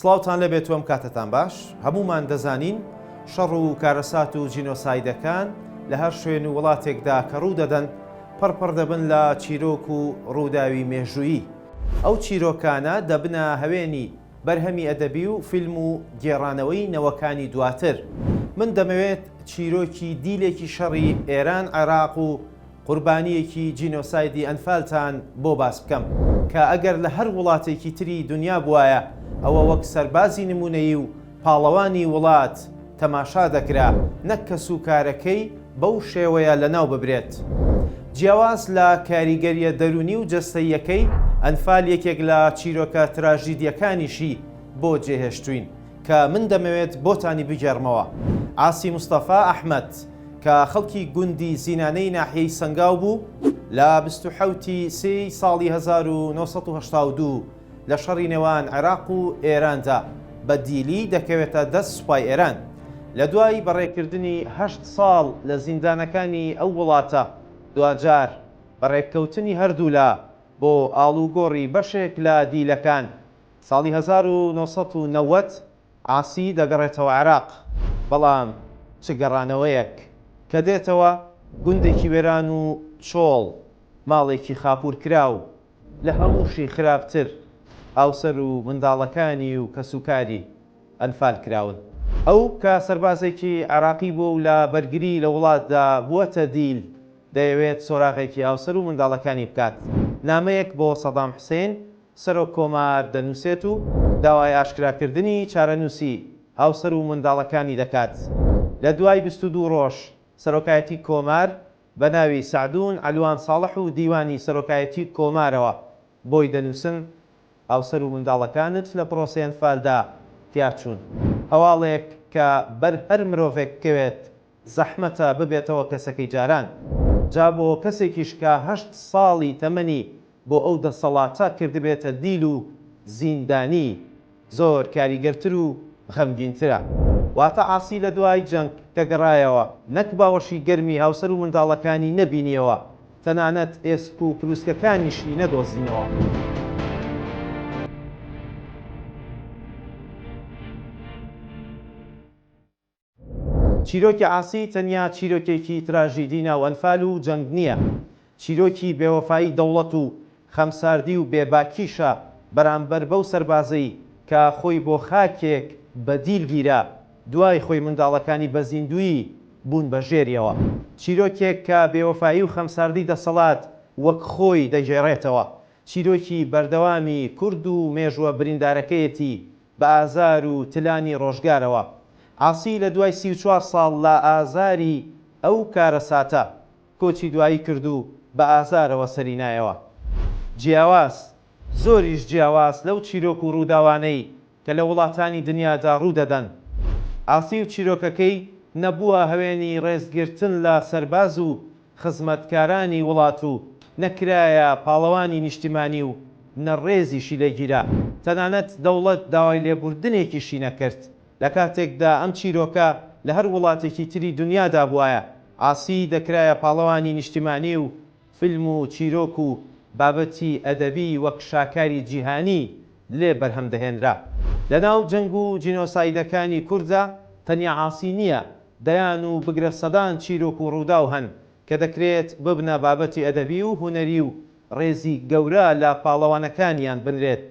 سڵاوتان لێبێت و ئەم کاتەتان باش. هەموومان دەزانین شەڕ و کارەسات و جینۆسایدەکان لە هەر شوێن و وڵاتێکدا کە ڕوو دەدەن، پڕ پڕ دەبن لە چیرۆک و ڕووداوی مێژوویی. ئەو چیرۆکانە دەبنە هەوێنی بەرهەمی ئەدەبی و فیلم و گێڕانەوەی نەوەکانی دواتر. من دەمەوێت چیرۆکی دیلێکی شەڕی ئێران عێراق و قوربانییەکی جینۆسایدی ئەنفالتان بۆ باس بکەم کە ئەگەر لە هەر وڵاتێکی تری دونیا بوایە ئەوە وەک سەربازی نمونەیی و پاڵەوانی وڵات تەماشا دەکرا نەک کەسوکارەکەی بەو شێوەیە لەناو ببرێت. جیاواز لە کاریگەرییە دەروونی و جەستەییەکەی، ئەنفال یەکێک لە چیرۆکە تراژیدییەکانیشی بۆ جێهێشتووین کە من دەمەوێت بۆتانی بگێڕمەوە. عاسی مستەفا ئەحمەد کە خەڵکی گوندی زینانەی ناحیەی سەنگاو بوو، لە 27 ی سێی ساڵی 1982 لە شەڕی نێوان عێراق و ئێراندا بە دیلی دەکەوێتە دەست سوپای ئێران. لە دوای بەڕێکردنی هەشت ساڵ لە زیندانەکانی ئەو وڵاتە، دواجار بە رێککەوتنی هەردوولا بۆ ئاڵوگۆڕی بەشێک لە دیلەکان، ساڵی 1990 عاسی دەگەڕێتەوە عێراق، بەڵام چ گەڕانەوەیەک! کە دێتەوە گوندێکی وێران و چۆڵ، ماڵێکی خاپوورکراو، لە هەمووشی خراپتر هاوسەر و منداڵەکانی و کەسوکاری ئەنفال کراون. ئەو کە سەربازێکی عێراقی بووە و لە بەرگری لە وڵاتدا بووەتە دیل، دەیەوێت سۆراغێکی هاوسەر و منداڵەکانی بکات. نامەیەک بۆ سەدام حوسێن، سەرۆک کۆمار دەنووسێت و داوای ئاشکراکردنی چارەنووسی هاوسەر و منداڵەکانی دەکات. لە دوای 22 ڕۆژ سەرۆکایەتی کۆمار بە ناوی سەعدون عەلوان ساڵح و دیوانی سەرۆکایەتی کۆمارەوە بۆی دەنووسن، هاوسەر و منداڵەکانت لە پرۆسەی ئەنفالدا تیاچوون. هەواڵێک کە بەر هەر مرۆڤێک بکەوێت زەحمەتە ببێتەوە کەسەکەی جاران. جا بۆ کەسێکیش کە هەشت ساڵی تەمەنی بۆ ئەو دەسەڵاتە کردبێتە دیل و زیندانی، زۆر کاریگەرتر و غەمگینترە. واتە عاسی لە دوای جەنگ کە گەڕایەوە، نەک باوەشی گەرمی هاوسەر و منداڵەکانی نەبینیەوە، تەنانەت ئێسک و پروسکەکانیشی نەدۆزینەوە. چیرۆکی عاسی تەنیا چیرۆکێکی تراژیدی ناو ئەنفال و جەنگ نییە، چیرۆکی بێوەفایی دەوڵەت و خەمساردی و بێباکیشە بەرامبەر بەو سەربازەی کە خۆی بۆ خاکێک بە دیل گیرا، دوای خۆی منداڵەکانی بە زیندوویی بوون بە ژێریەوە. چیرۆکێک کە بێوەفایی و خەمساردی دەسەڵات وەک خۆی دەگێڕێتەوە. چیرۆکی بەردەوامی کورد و مێژووە بریندارەکەیەتی بە ئازار و تلانی ڕۆژگارەوە. عاسی لە دوای 34 ساڵ لە ئازاری ئەو کارەساتە، کۆچی دوایی کرد و بە ئازارەوە سەری نایەوە. جیاواز، زۆریش جیاواز لەو چیرۆک و ڕووداوانەی کە لە وڵاتانی دنیادا ڕوو دەدەن. عاسی و چیرۆکەکەی نە بووە هەوێنی ڕێزگرتن لە سەرباز و خزمەتکارانی وڵات و نە کرایە پاڵەوانی نیشتیمانی و نە ڕێزیشی لێ گیرا، تەنانەت دەوڵەت داوای لێبوردنێکیشی نەکرد. لە کاتێکدا ئەم چیرۆکە لە هەر وڵاتێکی تری دونیادا بوایە، عاسی دەکرایە پاڵەوانی نیشتیمانی و فیلم و چیرۆک و بابەتی ئەدەبی وەک شاکاری جیهانی لێ بەرهەم دەهێنرا. لەناو جەنگ و جینۆسایدەکانی کورددا تەنیا عاسی نییە، دەیان و بگرە سەدان چیرۆک و ڕووداو هەن کە دەکرێت ببنە بابەتی ئەدەبی و هونەری و ڕێزی گەورە لە پاڵەوانەکانیان بنرێت،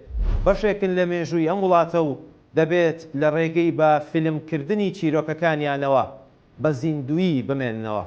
بەشێکن لە مێژووی ئەم وڵاتە و دەبێت لە ڕێگەی بە فیلم کردنی چیرۆکەکانیانەوە بە زیندوویی بمێننەوە.